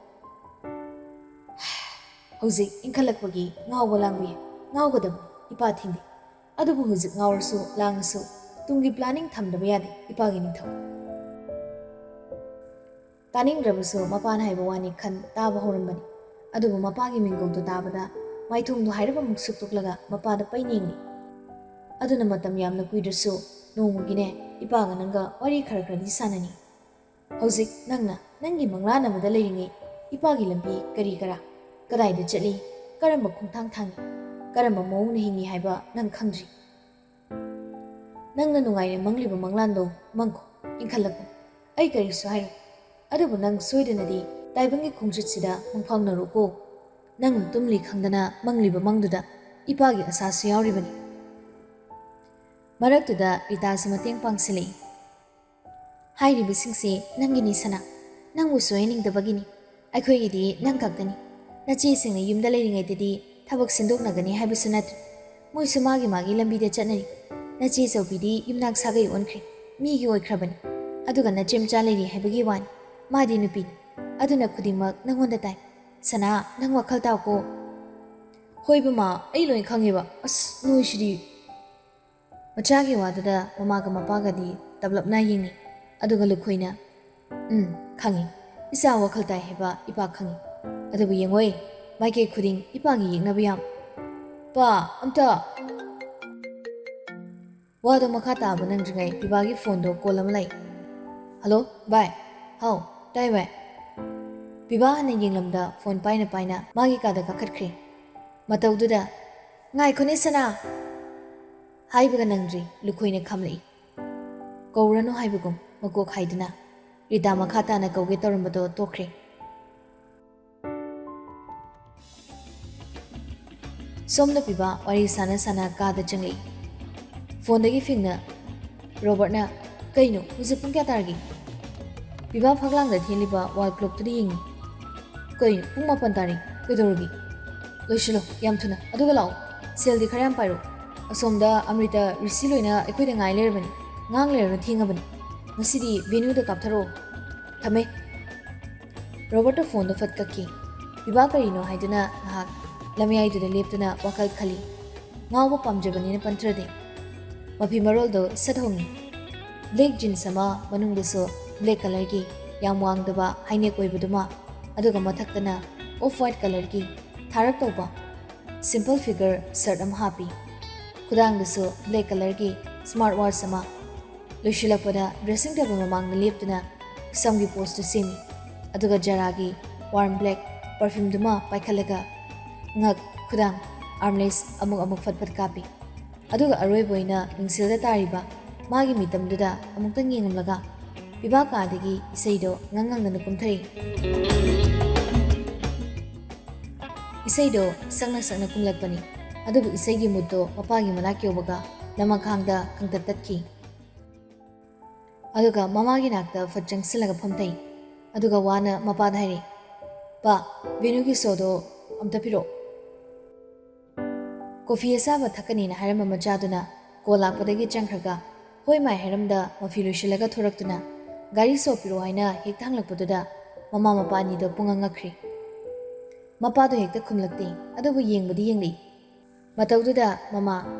"ꯍꯧꯖꯤꯛ ꯏꯟꯈꯠꯂꯛꯄꯒꯤ ꯉꯥꯎꯕ ꯂꯥꯡꯕ ꯌꯥꯏ, ꯉꯥꯎꯒꯗꯕ ꯏꯄꯥ ꯊꯤꯡꯗꯦ꯫ ꯑꯗꯨꯕꯨ ꯍꯧꯖꯤꯛ ꯉꯥꯎꯔꯁꯨ ꯂꯥꯡꯉꯁꯨ ꯇꯨꯡꯒꯤ planning ꯊꯝꯗꯕ ꯌꯥꯗꯦ ꯏꯄꯥꯒꯤ ꯅꯤꯡꯊꯧ꯫" ꯇꯥꯅꯤꯡꯗ꯭ꯔꯕꯁꯨ ꯃꯄꯥꯅ ꯍꯥꯏꯕ ꯋꯥꯅꯤ ꯈꯟ ꯇꯥꯕ ꯍꯧꯔꯝꯕꯅꯤ꯫ ꯑꯗꯨꯕꯨ ꯃꯄꯥꯒꯤ ꯃꯤꯡꯒꯧꯗꯨ ꯇꯥꯕꯗ ꯃꯥꯏꯊꯣꯡꯗꯨ ꯍꯥꯏꯔꯞ ꯑꯃꯨꯛ ꯁꯨꯛꯇꯣꯛꯂꯒ ꯃꯄꯥꯗ ꯄꯩꯅ ꯌꯦꯡꯂꯤ꯫ "ꯑꯗꯨꯅ ꯃꯇꯝ ꯌꯥꯝꯅ ꯀꯨꯏꯗ꯭ꯔꯁꯨ ꯅꯣꯡꯃꯒꯤꯅꯦ ꯏꯄꯥꯒ ꯅꯪꯒ ꯋꯥꯔꯤ ꯈꯔ ꯈꯔꯗꯤ ꯁꯥꯟꯅꯅꯤ꯫ ꯍꯧꯖꯤꯛ ꯅꯪꯅ ꯅꯪꯒꯤ ꯃꯪꯂꯥꯟ ꯑꯃꯗ ꯂꯩꯔꯤꯉꯩ ꯏꯄꯥꯒꯤ ꯂꯝꯕꯤ ꯀꯔꯤ ꯀꯔꯥ, ꯀꯗꯥꯏꯗ ꯆꯠꯂꯤ, ꯀꯔꯝꯕ ꯈꯣꯡꯊꯥꯡ ꯊꯥꯡꯉꯤ, ꯀꯔꯝꯕ ꯃꯑꯣꯡꯅ ꯍꯤꯡꯉꯤ ꯍꯥꯏꯕ ꯅꯪ ꯈꯪꯗ꯭ꯔꯤ꯫ ꯅꯪꯅ ꯅꯨꯡꯉꯥꯏꯅ ꯃꯪꯂꯤꯕ ꯃꯪꯂꯥꯟꯗꯣ ꯃꯪꯈꯣ, ꯏꯟꯈꯠꯂꯛꯄꯅꯤ꯫ ꯑꯩ ꯀꯔꯤꯁꯨ ꯍꯥꯏꯔꯣꯏ꯫ ꯑꯗꯨꯕꯨ ꯅꯪ ꯁꯣꯏꯗꯅꯗꯤ ꯇꯥꯏꯕꯪꯒꯤ ꯈꯣꯡꯆꯠꯁꯤꯗ ꯃꯪꯐꯥꯎꯅꯔꯣꯀꯣ꯫ ꯅꯪꯅ ꯇꯨꯝꯂꯤ ꯈꯪꯗꯅ ꯃꯪꯂꯤꯕ ꯃꯪꯗꯨꯗ ꯏꯄꯥꯒꯤ ꯑꯁꯥꯁꯨ ꯌꯥꯎꯔꯤꯕꯅꯤ꯫" ꯃꯔꯛꯇꯨꯗ ꯔꯤꯇꯥꯁꯨ ꯃꯇꯦꯡ ꯄꯥꯡꯁꯤꯜꯂꯛꯏ꯫ "ꯍꯥꯏꯔꯤꯕꯁꯤꯡꯁꯤ ꯅꯪꯒꯤꯅꯤ ꯁꯅꯥ, ꯅꯪꯕꯨ ꯁꯣꯏꯍꯟꯅꯤꯡꯗꯕꯒꯤꯅꯤ꯫ ꯑꯩꯈꯣꯏꯒꯤꯗꯤ ꯅꯪ ꯈꯛꯇꯅꯤ꯫ ꯅꯆꯦꯁꯤꯡꯅ ꯌꯨꯝꯗ ꯂꯩꯔꯤꯉꯩꯗꯗꯤ ꯊꯕꯛ ꯁꯤꯟꯗꯣꯛꯅꯒꯅꯤ ꯍꯥꯏꯕꯁꯨ ꯅꯠꯇ꯭ꯔꯦ꯫ ꯃꯣꯏꯁꯨ ꯃꯥꯒꯤ ꯃꯥꯒꯤ ꯂꯝꯕꯤꯗ ꯆꯠꯅꯔꯤ꯫ ꯅꯆꯦ ꯆꯧꯕꯤꯗꯤ ꯌꯨꯝꯅꯥꯛ ꯁꯥꯒꯩ ꯑꯣꯟꯈ꯭ꯔꯦ, ꯃꯤꯒꯤ ꯑꯣꯏꯈ꯭ꯔꯕꯅꯤ꯫ ꯑꯗꯨꯒ ꯅꯆꯦ ꯃꯆꯥ ꯂꯩꯔꯤ ꯍꯥꯏꯕꯒꯤ ꯋꯥꯅꯤ, ꯃꯥꯗꯤ ꯅꯨꯄꯤꯅꯤ꯫ ꯑꯗꯨꯅ ꯈꯨꯗꯤꯡꯃꯛ ꯅꯪꯉꯣꯟꯗ ꯇꯥꯏ꯫ ꯁꯅꯥ, ꯅꯪ ꯋꯥꯈꯜ ꯇꯥꯎꯀꯣ꯫" "ꯍꯣꯏ ꯕꯃꯥ, ꯑꯩ ꯂꯣꯏ ꯈꯪꯉꯦꯕ꯫ ꯑꯁ, ꯅꯣꯏꯁꯤꯗꯤ꯫" ꯃꯆꯥꯒꯤ ꯋꯥꯗꯨꯗ ꯃꯃꯥꯒ ꯃꯄꯥꯒꯗꯤ ꯇꯞꯂꯞꯅ ꯌꯦꯡꯉꯤ꯫ ꯑꯗꯨꯒ ꯂꯨꯈꯣꯏꯅ, "ꯎꯝ, ꯈꯪꯉꯤ꯫ ꯏꯆꯥ ꯋꯥꯈꯜ ꯇꯥꯏ ꯍꯥꯏꯕ ꯏꯄꯥ ꯈꯪꯉꯤ꯫ ꯑꯗꯨꯕꯨ ꯌꯦꯡꯉꯣꯏ, ꯃꯥꯏꯀꯩ ꯈꯨꯗꯤꯡ ꯏꯄꯥꯒꯤ ꯌꯦꯛꯅꯕ ꯌꯥꯝ꯫ "ꯄꯥ, ꯑꯝꯇ!" ꯋꯥꯗꯣ ꯃꯈꯥ ꯇꯥꯕ ꯅꯪꯗ꯭ꯔꯤꯉꯩ ꯄꯤꯕꯥꯒꯤ ꯐꯣꯟꯗꯣ ꯀꯣꯜ ꯑꯃ ꯂꯩ꯫ "ꯍꯜꯂꯣ, ꯚꯥꯏ?" "ꯍꯥꯎ, ꯇꯥꯏ, ꯚꯥꯏ?" ꯄꯤꯕꯥ ꯍꯟꯅ ꯌꯦꯡꯂꯝꯗ ꯐꯣꯟ ꯄꯥꯏꯅ ꯄꯥꯏꯅ ꯃꯥꯒꯤ ꯀꯥꯗ ꯀꯥꯈꯠꯈ꯭ꯔꯦ꯫ ꯃꯇꯧꯗꯨꯗ, "ꯉꯥꯏꯈꯣꯅꯦ ꯁꯅꯥ!" ꯍꯥꯏꯕꯒ ꯅꯪꯗ꯭ꯔꯤ, ꯂꯨꯈꯣꯏꯅ ꯈꯥꯝꯂꯛꯏ꯫ ꯀꯧꯔꯅꯨ ꯍꯥꯏꯕꯒꯨꯝ ꯃꯀꯣꯛ ꯍꯥꯏꯗꯨꯅ ꯔꯤꯇꯥ ꯃꯈꯥ ꯇꯥꯅ ꯀꯧꯒꯦ ꯇꯧꯔꯝꯕꯗꯣ ꯇꯣꯛꯈ꯭ꯔꯦ꯫ ꯁꯣꯝꯗ ꯄꯤꯕꯥ ꯋꯥꯔꯤ ꯁꯥꯟꯅ ꯁꯥꯟꯅ ꯀꯥꯗ ꯆꯪꯂꯛꯏ꯫ ꯐꯣꯟꯗꯒꯤ ꯐꯤꯡꯅ ꯔꯣꯕꯔꯠꯅ, "ꯀꯩꯅꯣ, ꯍꯧꯖꯤꯛ ꯄꯨꯡ ꯀꯌꯥ ꯇꯥꯔꯒꯦ?" ꯄꯤꯕꯥ ꯐꯛꯂꯥꯡꯗ ꯊꯦꯠꯂꯤꯕ ꯋꯥꯜ ꯀ꯭ꯂꯣꯛꯇꯨꯗ ꯌꯦꯡꯉꯤ꯫ "ꯀꯩꯅꯣ, ꯄꯨꯡ ꯃꯥꯄꯟ ꯇꯥꯔꯦ꯫ ꯀꯩꯗꯧꯔꯒꯦ? ꯂꯣꯏꯁꯤꯜꯂꯣ, ꯌꯥꯝ ꯊꯨꯅ꯫ ꯑꯗꯨꯒ ꯂꯥꯛꯑꯣ, ꯁꯦꯜꯗꯤ ꯈꯔ ꯌꯥꯝ ꯄꯥꯏꯔꯣ꯫ ꯑꯁꯣꯝꯗ ꯑꯃ꯭ꯔꯤꯇꯥ, ꯔꯤꯁꯤ ꯂꯣꯏꯅ ꯑꯩꯈꯣꯏꯗ ꯉꯥꯏ ꯂꯩꯔꯕꯅꯤ꯫ ꯉꯥꯡ ꯂꯩꯔꯅꯨ, ꯊꯦꯡꯉꯕꯅꯤ꯫ ꯉꯁꯤꯗꯤ ꯚꯦꯅꯨꯗ ꯀꯥꯞꯊꯔꯛꯑꯣ꯫ ꯊꯝꯃꯦ꯫" ꯔꯣꯕꯔꯠꯇ ꯐꯣꯟꯗꯣ ꯐꯠ ꯀꯛꯈꯤ꯫ ꯄꯤꯕꯥ ꯀꯔꯤꯅꯣ ꯍꯥꯏꯗꯨꯅ ꯉꯥꯏꯍꯥꯛ ꯂꯝꯌꯥꯏꯗꯨꯗ ꯂꯦꯞꯇꯨꯅ ꯋꯥꯈꯜ ꯈꯜꯂꯤ꯫ ꯉꯥꯎꯕ ꯄꯥꯝꯖꯕꯅꯤꯅ ꯄꯟꯊ꯭ꯔꯗꯦ꯫ ꯃꯐꯤ ꯃꯔꯣꯜꯗꯣ ꯁꯠ ꯍꯣꯡꯉꯤ꯫ ꯕ꯭ꯂꯦꯛ ꯖꯤꯟꯁ ꯑꯃ, ꯃꯅꯨꯡꯗꯁꯨ ꯕ꯭ꯂꯦꯛ ꯀꯂꯔꯒꯤ ꯌꯥꯝ ꯋꯥꯡꯗꯕ ꯍꯥꯏꯅꯦꯛ ꯑꯣꯏꯕꯗꯨꯃ, ꯑꯗꯨꯒ ꯃꯊꯛꯇꯅ ꯑꯣꯐ ꯋꯥꯏꯠ ꯀꯂꯔꯒꯤ ꯊꯥꯔꯞ ꯇꯧꯕ ꯁꯤꯝꯄꯜ ꯐꯤꯒꯔ ꯁꯔꯠ ꯑꯃ ꯍꯥꯞꯄꯤ꯫ ꯈꯨꯗꯥꯡꯗꯁꯨ ꯕ꯭ꯂꯦꯛ ꯀꯂꯔꯒꯤ ꯁ꯭ꯃꯥꯔꯠ ꯋꯥꯆ ꯑꯃ꯫ ꯂꯣꯏꯁꯤꯜꯂꯛꯄꯗ ꯗ꯭ꯔꯦꯁꯤꯡ ꯇꯦꯕꯜ ꯃꯃꯥꯡꯗ ꯂꯦꯞꯇꯨꯅ ꯁꯝꯒꯤ ꯄꯣꯁꯇꯨ ꯁꯦꯝꯃꯤ꯫ ꯑꯗꯨꯒ ꯖꯔꯥꯒꯤ ꯋꯥꯔꯝ ꯕ꯭ꯂꯦꯛ ꯄꯔꯐ꯭ꯌꯨꯝꯗꯨꯃ ꯄꯥꯏꯈꯠꯂꯒ ꯉꯛ, ꯈꯨꯗꯥꯡ, ꯑꯥꯔꯝꯂꯦꯁ ꯑꯃꯨꯛ ꯑꯃꯨꯛ ꯐꯠ ꯐꯠ ꯀꯥꯞꯄꯤ꯫ ꯑꯗꯨꯒ ꯑꯔꯣꯏꯕ ꯑꯣꯏꯅ ꯃꯤꯡꯁꯦꯜꯗ ꯇꯥꯔꯤꯕ ꯃꯥꯒꯤ ꯃꯤꯇꯝꯗꯨꯗ ꯑꯃꯨꯛꯇꯪ ꯌꯦꯡꯂꯝꯂꯒ ꯄꯤꯕꯥ ꯀꯥꯗꯒꯤ ꯏꯁꯩꯗꯣ ꯉꯪ ꯉꯪꯗꯅ ꯀꯨꯝꯊꯔꯛꯏ꯫ ꯏꯁꯩꯗꯣ ꯁꯛꯅ ꯁꯛꯅ ꯀꯨꯝꯂꯛꯄꯅꯤ꯫ ꯑꯗꯨꯕꯨ ꯏꯁꯩꯒꯤ ꯃꯨꯠꯇꯣ ꯃꯄꯥꯒꯤ ꯃꯅꯥꯛ ꯌꯧꯕꯒ ꯂꯃꯈꯥꯡꯗ ꯈꯪꯇꯠ ꯇꯠꯈꯤ꯫ ꯑꯗꯨꯒ ꯃꯃꯥꯒꯤ ꯅꯥꯛꯇ ꯐꯠ ꯆꯪꯁꯤꯜꯂꯒ ꯐꯝꯊꯩ꯫ ꯑꯗꯨꯒ ꯋꯥꯅ ꯃꯄꯥꯗ ꯍꯥꯏꯔꯛꯏ, "ꯄꯥ, ꯚꯦꯅꯨꯒꯤ ꯁꯣꯗꯣ ꯑꯝꯇ ꯄꯤꯔꯛꯑꯣ꯫" ꯀꯣꯐꯤ ꯑꯁꯥꯕ ꯊꯛꯀꯅꯤꯅ ꯍꯥꯏꯔꯝꯕ ꯃꯆꯥꯗꯨꯅ ꯀꯣꯜ ꯂꯥꯛꯄꯗꯒꯤ ꯆꯪꯈ꯭ꯔꯒ "ꯍꯣꯏ ꯃꯥꯏ" ꯍꯥꯏꯔꯝꯗ ꯃꯐꯤ ꯂꯣꯏꯁꯤꯜꯂꯒ ꯊꯣꯔꯛꯇꯨꯅ "ꯒꯥꯔꯤ ꯁꯣ ꯄꯤꯔꯛꯑꯣ" ꯍꯥꯏꯅ ꯍꯦꯛꯇ ꯍꯪꯂꯛꯄꯗꯨꯗ ꯃꯃꯥ ꯃꯄꯥ ꯑꯅꯤꯗꯣ ꯄꯨꯡꯉꯛ ꯉꯛꯈ꯭ꯔꯦ꯫ ꯃꯄꯥꯗꯣ ꯍꯦꯛꯇ ꯈꯨꯝꯂꯛꯇꯦ, ꯑꯗꯨꯕꯨ ꯌꯦꯡꯕꯗꯤ ꯌꯦꯡꯂꯛꯏ꯫ ꯃꯇꯧꯗꯨꯗ ꯃꯃꯥ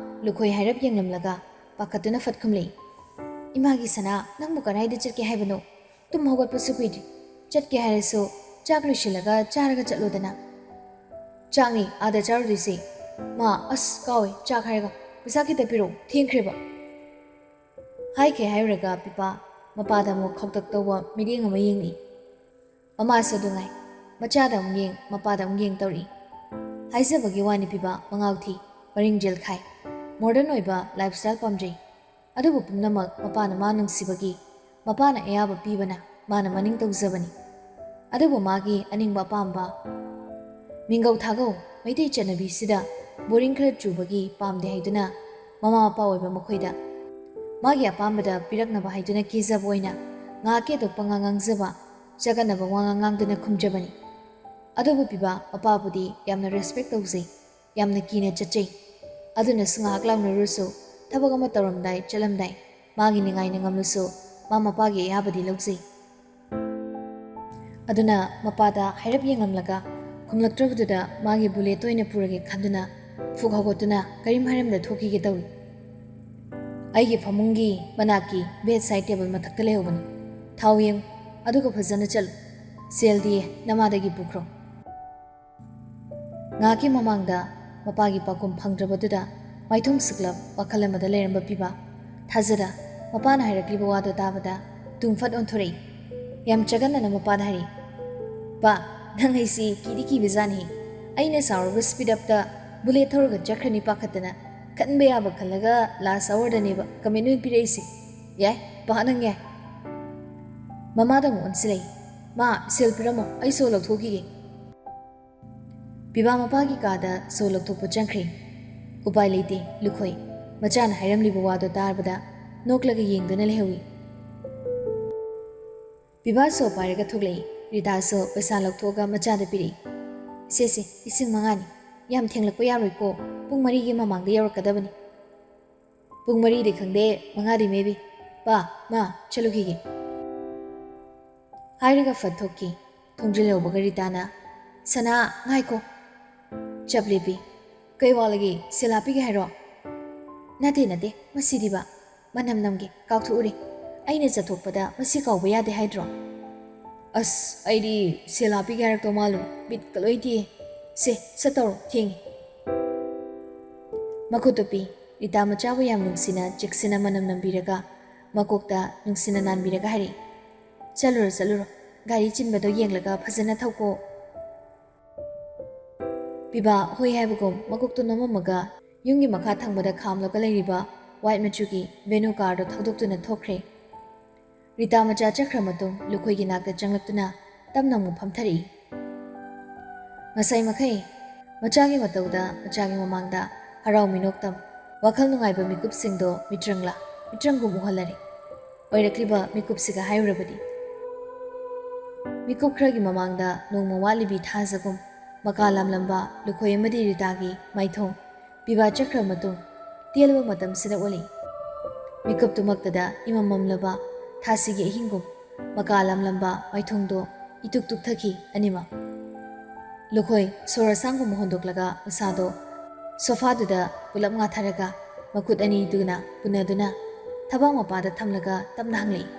ꯂꯨꯈꯣꯏ ꯍꯥꯏꯔꯞ ꯌꯦꯡꯂꯝꯂꯒ ꯄꯥꯈꯠꯇꯨꯅ ꯐꯠ ꯈꯨꯝꯂꯛꯏ, "ꯏꯃꯥꯒꯤ ꯁꯅꯥ, ꯅꯪꯕꯨ ꯀꯗꯥꯏꯗ ꯆꯠꯀꯦ ꯍꯥꯏꯕꯅꯣ? ꯇꯨꯝ ꯍꯧꯒꯠꯄꯁꯨ ꯀꯨꯏꯗ꯭ꯔꯤ꯫ ꯆꯠꯀꯦ ꯍꯥꯏꯔꯁꯨ ꯆꯥꯛ ꯂꯣꯏꯁꯤꯜꯂꯒ ꯆꯥꯔꯒ ꯆꯠꯂꯣꯗꯅ꯫ "ꯆꯥꯛꯅꯤ ꯑꯥꯗ ꯆꯥꯔꯨꯗꯣꯏꯁꯦ꯫ ꯃꯥ, ꯑꯁ, ꯀꯥꯎꯋꯦ, ꯆꯥꯛ ꯍꯥꯏꯔꯒ, ꯄꯩꯁꯥ ꯈꯤꯇ ꯄꯤꯔꯛꯑꯣ, ꯊꯦꯡꯈ꯭ꯔꯦꯕ"꯫ ꯍꯥꯏꯈꯩ ꯍꯥꯏꯔꯨꯔꯒ ꯄꯤꯕꯥ ꯃꯄꯥꯗ ꯑꯃꯨꯛ ꯈꯧꯇꯛ ꯇꯧꯕ ꯃꯤꯠꯌꯦꯡ ꯑꯃ ꯌꯦꯡꯂꯤ꯫ ꯃꯃꯥꯁꯨ ꯑꯗꯨ ꯉꯥꯏ꯫ ꯃꯆꯥꯗ ꯑꯃꯨꯛ ꯌꯦꯡ, ꯃꯄꯥꯗ ꯑꯃꯨꯛ ꯌꯦꯡ ꯇꯧꯔꯤ꯫ ꯍꯥꯏꯖꯕꯒꯤ ꯋꯥꯅꯤ ꯄꯤꯕꯥ, ꯃꯉꯥꯎ ꯊꯤ, ꯃꯔꯤꯡ ꯖꯦꯜ ꯈꯥꯏ꯫ ꯃꯣꯗꯔꯟ ꯑꯣꯏꯕ ꯂꯥꯏꯐ ꯁ꯭ꯇꯥꯏꯜ ꯄꯥꯝꯖꯩ꯫ ꯑꯗꯨꯕꯨ ꯄꯨꯝꯅꯃꯛ ꯃꯄꯥꯅ ꯃꯥ ꯅꯨꯡꯁꯤꯕꯒꯤ, ꯃꯄꯥꯅ ꯑꯌꯥꯕ ꯄꯤꯕꯅ ꯃꯥꯅ ꯃꯅꯤꯡ ꯇꯧꯖꯕꯅꯤ꯫ ꯑꯗꯨꯕꯨ ꯃꯥꯒꯤ ꯑꯅꯤꯡꯕ ꯑꯄꯥꯝꯕ, ꯃꯤꯡꯒꯧ ꯊꯥꯒꯧ ꯃꯩꯇꯩ ꯆꯠꯅꯕꯤꯁꯤꯗ ꯕꯣꯔꯤꯡ ꯈꯔ ꯆꯨꯕꯒꯤ ꯄꯥꯝꯗꯦ ꯍꯥꯏꯗꯨꯅ ꯃꯃꯥ ꯃꯄꯥ ꯑꯣꯏꯕ ꯃꯈꯣꯏꯗ ꯃꯥꯒꯤ ꯑꯄꯥꯝꯕꯗ ꯄꯤꯔꯛꯅꯕ ꯍꯥꯏꯗꯨꯅ ꯀꯦꯖꯕ ꯑꯣꯏꯅ ꯉꯥꯏꯍꯥꯛꯀꯤ ꯑꯇꯣꯞꯄ ꯉꯥ ꯉꯥꯡꯖꯕ, ꯆꯒꯠꯅꯕ ꯋꯥ ꯉꯥꯡꯗꯨꯅ ꯈꯨꯝꯖꯕꯅꯤ꯫ ꯑꯗꯨꯕꯨ ꯄꯤꯕꯥ ꯃꯄꯥꯕꯨꯗꯤ ꯌꯥꯝꯅ ꯔꯦꯁꯄꯦꯛ ꯇꯧꯖꯩ, ꯌꯥꯝꯅ ꯀꯤꯅ ꯆꯠꯆꯩ꯫ ꯑꯗꯨꯅꯁꯨ ꯉꯥꯏꯍꯥꯛ ꯂꯥꯎꯅꯔꯨꯔꯁꯨ, ꯊꯕꯛ ꯑꯃ ꯇꯧꯔꯝꯗꯥꯏ ꯆꯠꯂꯝꯗꯥꯏ ꯃꯥꯒꯤ ꯅꯤꯡꯉꯥꯏ ꯅꯤꯡꯉꯝꯂꯁꯨ ꯃꯥ ꯃꯄꯥꯒꯤ ꯑꯌꯥꯕꯗꯤ ꯂꯧꯖꯩ꯫ ꯑꯗꯨꯅ ꯃꯄꯥꯗ ꯍꯥꯏꯔꯞ ꯌꯦꯡꯂꯝꯂꯒ ꯈꯨꯝꯂꯛꯇ꯭ꯔꯕꯗꯨꯗ ꯃꯥꯒꯤ ꯕꯨꯂꯦꯠꯇ ꯑꯣꯏꯅ ꯄꯨꯔꯒꯦ ꯈꯟꯗꯨꯅ ꯐꯨꯛ ꯍꯧꯒꯠꯇꯨꯅ ꯀꯔꯤꯝ ꯍꯥꯏꯔꯝꯗ ꯊꯣꯛꯈꯤꯒꯦ ꯇꯧꯏ꯫ ꯑꯩꯒꯤ ꯐꯃꯨꯡꯒꯤ ꯃꯅꯥꯛꯀꯤ ꯕꯦꯗ ꯁꯥꯏꯗ ꯇꯦꯕꯜ ꯃꯊꯛꯇ ꯂꯩꯍꯧꯕꯅꯤ꯫ ꯊꯥꯎ ꯌꯦꯡꯉꯨ, ꯑꯗꯨꯒ ꯐꯖꯅ ꯆꯠꯂꯨ꯫ ꯁꯦꯜꯗꯤ ꯅꯃꯥꯗꯒꯤ ꯄꯨꯈ꯭ꯔꯣ꯫ ꯉꯥꯏꯍꯥꯛꯀꯤ ꯃꯃꯥꯡꯗ ꯃꯄꯥꯒꯤ ꯄꯥꯎꯈꯨꯝ ꯐꯪꯗ꯭ꯔꯕꯗꯨꯗ ꯃꯥꯏꯊꯣꯡ ꯁꯤꯛꯂꯞ ꯋꯥꯈꯜ ꯑꯃꯗ ꯂꯩꯔꯝꯕ ꯄꯤꯕꯥ ꯊꯥꯖꯗ ꯃꯄꯥꯅ ꯍꯥꯏꯔꯛꯂꯤꯕ ꯋꯥꯗꯨ ꯇꯥꯕꯗ ꯇꯨꯝ ꯐꯠ ꯑꯣꯟꯊꯣꯔꯛꯏ꯫ ꯌꯥꯝ ꯆꯒꯠꯅꯅ ꯃꯄꯥꯗ ꯍꯥꯏꯔꯛꯏ, "ꯄꯥ, ꯅꯪ ꯑꯩꯁꯤ ꯀꯤꯗꯤ ꯀꯤꯕꯖꯥꯠꯅꯤ꯫ ꯑꯩꯅ ꯁꯥꯎꯔꯒ ꯁ꯭ꯄꯤꯗ ꯑꯞꯇ ꯕꯨꯂꯦꯠ ꯊꯧꯔꯒ ꯆꯠꯈ꯭ꯔꯅꯤ ꯄꯥꯈꯠꯇꯅ ꯈꯟꯕ ꯌꯥꯕ ꯈꯜꯂꯒ ꯂꯥꯁ ꯑꯋꯥꯔꯗꯅꯦꯕ ꯀꯃꯦꯟ ꯑꯣꯏꯅ ꯄꯤꯔꯛꯏꯁꯦ꯫ ꯌꯥꯏ, ꯄꯥ ꯅꯪ ꯌꯥꯏ"꯫ ꯃꯃꯥꯗ ꯑꯃꯨꯛ ꯑꯣꯟꯁꯤꯜꯂꯛꯏ꯫ "ꯃꯥ, ꯁꯦꯜ ꯄꯤꯔꯝꯃꯣ, ꯑꯩ ꯁꯣ ꯂꯧꯊꯣꯛꯈꯤꯒꯦ"꯫ ꯄꯤꯕꯥ ꯃꯄꯥꯒꯤ ꯀꯥꯗ ꯁꯣ ꯂꯧꯊꯣꯛꯄ ꯆꯪꯈ꯭ꯔꯦ꯫ ꯎꯄꯥꯏ ꯂꯩꯇꯦ, ꯂꯨꯈꯣꯏ꯫ ꯃꯆꯥꯅ ꯍꯥꯏꯔꯝꯂꯤꯕ ꯋꯥꯗꯣ ꯇꯥꯔꯕꯗ ꯅꯣꯛꯂꯒ ꯌꯦꯡꯗꯨꯅ ꯂꯩꯍꯧꯏ꯫ ꯄꯤꯕꯥ ꯁꯣ ꯄꯥꯏꯔꯒ ꯊꯣꯛꯂꯛꯏ꯫ ꯔꯤꯇꯥꯁꯨ ꯄꯩꯁꯥ ꯂꯧꯊꯣꯛꯑꯒ ꯃꯆꯥꯗ ꯄꯤꯔꯛꯏ꯫ "ꯁꯦ, ꯁꯦ, ꯂꯤꯁꯤꯡ ꯃꯉꯥꯅꯤ꯫ ꯌꯥꯝ ꯊꯦꯡꯂꯛꯄ ꯌꯥꯔꯣꯏꯀꯣ, ꯄꯨꯡ ꯃꯔꯤꯒꯤ ꯃꯃꯥꯡꯗ ꯌꯧꯔꯛꯀꯗꯕꯅꯤ"꯫ "ꯄꯨꯡ ꯃꯔꯤꯗꯤ ꯈꯪꯗꯦ, ꯃꯉꯥꯗꯤ maybe꯫ ꯄꯥ, ꯃꯥ, ꯆꯠꯂꯨꯈꯤꯒꯦ"꯫ ꯍꯥꯏꯔꯒ ꯐꯠ ꯊꯣꯛꯈꯤ꯫ ꯊꯣꯡꯖꯤꯜ ꯌꯧꯕꯒ ꯔꯤꯇꯥꯅ, "ꯁꯅꯥ, ꯉꯥꯏꯈꯣ"꯫ ꯆꯞ ꯂꯦꯞꯄꯤ꯫ "ꯀꯩ ꯋꯥꯠꯂꯒꯦ? ꯁꯦꯜ ꯍꯥꯞꯄꯤꯒꯦ ꯍꯥꯏꯔꯣ?" "ꯅꯠꯇꯦ, ꯅꯠꯇꯦ, ꯃꯁꯤꯗꯤꯕ, ꯃꯅꯝ ꯅꯝꯒꯦ, ꯀꯥꯎꯊꯣꯛꯎꯔꯦ꯫ ꯑꯩꯅ ꯆꯠꯊꯣꯛꯄꯗ ꯃꯁꯤ ꯀꯥꯎꯕ ꯌꯥꯗꯦ ꯍꯥꯏꯗ꯭ꯔꯣ?" "ꯑꯁ, ꯑꯩꯗꯤ ꯁꯦꯜ ꯍꯥꯞꯄꯤꯒꯦ ꯍꯥꯏꯔꯛꯇꯧ ꯃꯥꯜꯂꯨꯔꯦ꯫ ꯕꯤꯠꯀ ꯂꯣꯏ ꯇꯦꯛꯑꯦ꯫ ꯁꯦ, ꯆꯠꯇꯧꯔꯣ, ꯊꯦꯡꯉꯦ꯫" ꯃꯈꯨꯠꯇꯨ ꯄꯤ꯫ ꯔꯤꯇꯥ ꯃꯆꯥꯕꯨ ꯌꯥꯝ ꯅꯨꯡꯁꯤꯅ, ꯆꯦꯛꯁꯤꯟꯅ ꯃꯅꯝ ꯅꯝꯕꯤꯔꯒ, ꯃꯀꯣꯛꯇ ꯅꯨꯡꯁꯤꯅ ꯅꯥꯟꯕꯤꯔꯒ ꯍꯥꯏꯔꯛꯏ, "ꯆꯠꯂꯨꯔꯣ, ꯆꯠꯂꯨꯔꯣ꯫ ꯒꯥꯔꯤ ꯆꯤꯟꯕꯗꯣ ꯌꯦꯡꯂꯒ ꯐꯖꯅ ꯊꯧꯀꯣ꯫" ꯄꯤꯕꯥ ꯍꯣꯏ ꯍꯥꯏꯕꯒꯨꯝ ꯃꯀꯣꯛꯇꯨ ꯅꯣꯝꯃꯝꯃꯒ, ꯌꯨꯝꯒꯤ ꯃꯈꯥ ꯊꯪꯕꯗ ꯈꯥꯝꯂꯒ ꯂꯩꯔꯤꯕ white ꯃꯆꯨꯒꯤ Venue carꯗꯨ ꯊꯧꯗꯣꯛꯇꯨꯅ ꯊꯣꯛꯈ꯭ꯔꯦ꯫ ꯔꯤꯇꯥ ꯃꯆꯥ ꯆꯠꯈ꯭ꯔ ꯃꯇꯨꯡ, ꯂꯨꯈꯣꯏꯒꯤ ꯅꯥꯛꯇ ꯆꯪꯂꯛꯇꯨꯅ ꯇꯞꯅ ꯑꯃꯨꯛ ꯐꯝꯊꯔꯛꯏ꯫ ꯉꯁꯥꯏ ꯃꯈꯩ ꯃꯆꯥꯒꯤ ꯃꯇꯧꯗ, ꯃꯆꯥꯒꯤ ꯃꯃꯥꯡꯗ ꯍꯔꯥꯎ ꯃꯤꯅꯣꯛꯇꯝ, ꯋꯥꯈꯜ ꯅꯨꯡꯉꯥꯏꯕ ꯃꯤꯀꯨꯞꯁꯤꯡꯗꯣ ꯃꯤꯇ꯭ꯔꯪꯂꯥ, ꯃꯤꯇ꯭ꯔꯪꯒꯨꯝ ꯎꯍꯜꯂꯔꯦ꯫ ꯑꯣꯏꯔꯛꯂꯤꯕ ꯃꯤꯀꯨꯞꯁꯤꯒ ꯍꯥꯏꯔꯨꯔꯕꯗꯤ, ꯃꯤꯀꯨꯞ ꯈꯔꯒꯤ ꯃꯃꯥꯡꯗ ꯅꯣꯡꯃ ꯋꯥꯠꯂꯤꯕꯤ ꯊꯥꯖꯒꯨꯝ ꯃꯀꯥ ꯂꯥꯝꯂꯝꯕ ꯂꯨꯈꯣꯏ ꯑꯃꯗꯤ ꯔꯤꯇꯥꯒꯤ ꯃꯥꯏꯊꯣꯡ, ꯄꯤꯕꯥ ꯆꯠꯈ꯭ꯔꯕ ꯃꯇꯨꯡ ꯇꯦꯜꯂꯕ ꯃꯇꯝꯁꯤꯗ ꯎꯠꯂꯤ꯫ ꯃꯤꯀꯨꯞꯇꯨꯃꯛꯇꯗ ꯏꯃꯝ ꯃꯝꯂꯕ ꯊꯥꯁꯤꯒꯤ ꯑꯍꯤꯡꯒꯨꯝ ꯃꯀꯥ ꯂꯥꯝꯂꯝꯕ ꯃꯥꯏꯊꯣꯡꯗꯣ ꯏꯇꯨꯛ ꯇꯨꯛꯊꯈꯤ ꯑꯅꯤꯃꯛ꯫ ꯂꯨꯈꯣꯏ ꯁꯣꯔ ꯑꯁꯥꯡꯒꯨꯝꯕ ꯍꯣꯟꯗꯣꯛꯂꯒ ꯃꯁꯥꯗꯣ ꯁꯣꯐꯥꯗꯨꯗ ꯄꯨꯂꯞ ꯉꯥꯊꯔꯒ, ꯃꯈꯨꯠ ꯑꯅꯤꯗꯨꯅ ꯄꯨꯟꯅꯗꯨꯅ ꯊꯕꯥꯛ ꯃꯄꯥꯗ ꯊꯝꯂꯒ ꯇꯞꯅ ꯍꯪꯂꯛꯏ,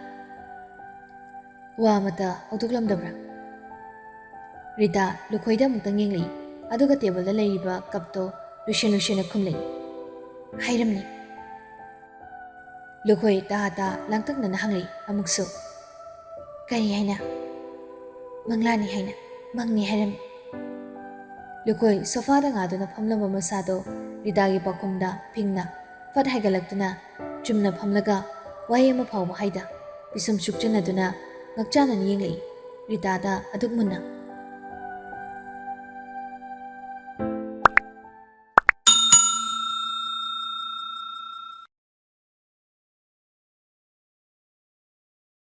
"ꯋꯥ ꯑꯃꯠꯇ ꯍꯧꯗꯣꯛꯂꯝꯗꯕ꯭ꯔꯥ?" ꯔꯤꯇꯥ ꯂꯨꯈꯣꯏꯗ ꯑꯃꯨꯛꯇꯪ ꯌꯦꯡꯂꯛꯏ, ꯑꯗꯨꯒ ꯇꯦꯕꯜꯗ ꯂꯩꯔꯤꯕ ꯀꯞꯇꯣ ꯂꯨꯁꯟ ꯂꯨꯁꯟꯅ ꯈꯨꯝꯂꯛꯏ, "ꯍꯥꯏꯔꯝꯅꯤ꯫" ꯂꯨꯈꯣꯏ ꯇꯥ ꯇꯥ ꯂꯥꯡꯇꯛꯅꯅ ꯍꯪꯂꯛꯏ ꯑꯃꯨꯛꯁꯨ, "ꯀꯔꯤ ꯍꯥꯏꯅ?" "ꯃꯪꯂꯥꯅꯤ ꯍꯥꯏꯅ, ꯃꯪꯅꯤ ꯍꯥꯏꯔꯝꯃꯤ꯫" ꯂꯨꯈꯣꯏ ꯁꯣꯐꯥꯗ ꯉꯥꯗꯨꯅ ꯐꯝꯂꯝꯕ ꯃꯁꯥꯗꯣ ꯔꯤꯇꯥꯒꯤ ꯄꯥꯎꯈꯨꯝꯗ ꯐꯤꯡꯅ ꯐꯠ ꯍꯥꯏꯒꯠꯂꯛꯇꯨꯅ ꯆꯨꯝꯅ ꯐꯝꯂꯒ ꯋꯥꯍꯩ ꯑꯃ ꯐꯥꯎꯕ ꯍꯥꯏꯗ ꯄꯤꯁꯨꯝ ꯁꯨꯛꯆꯟꯅꯗꯨꯅ ꯉꯛꯆꯥꯟꯅꯅ ꯌꯦꯡꯂꯛꯏ ꯔꯤꯇꯥꯗ ꯑꯗꯨꯛ ꯃꯨꯟꯅ꯫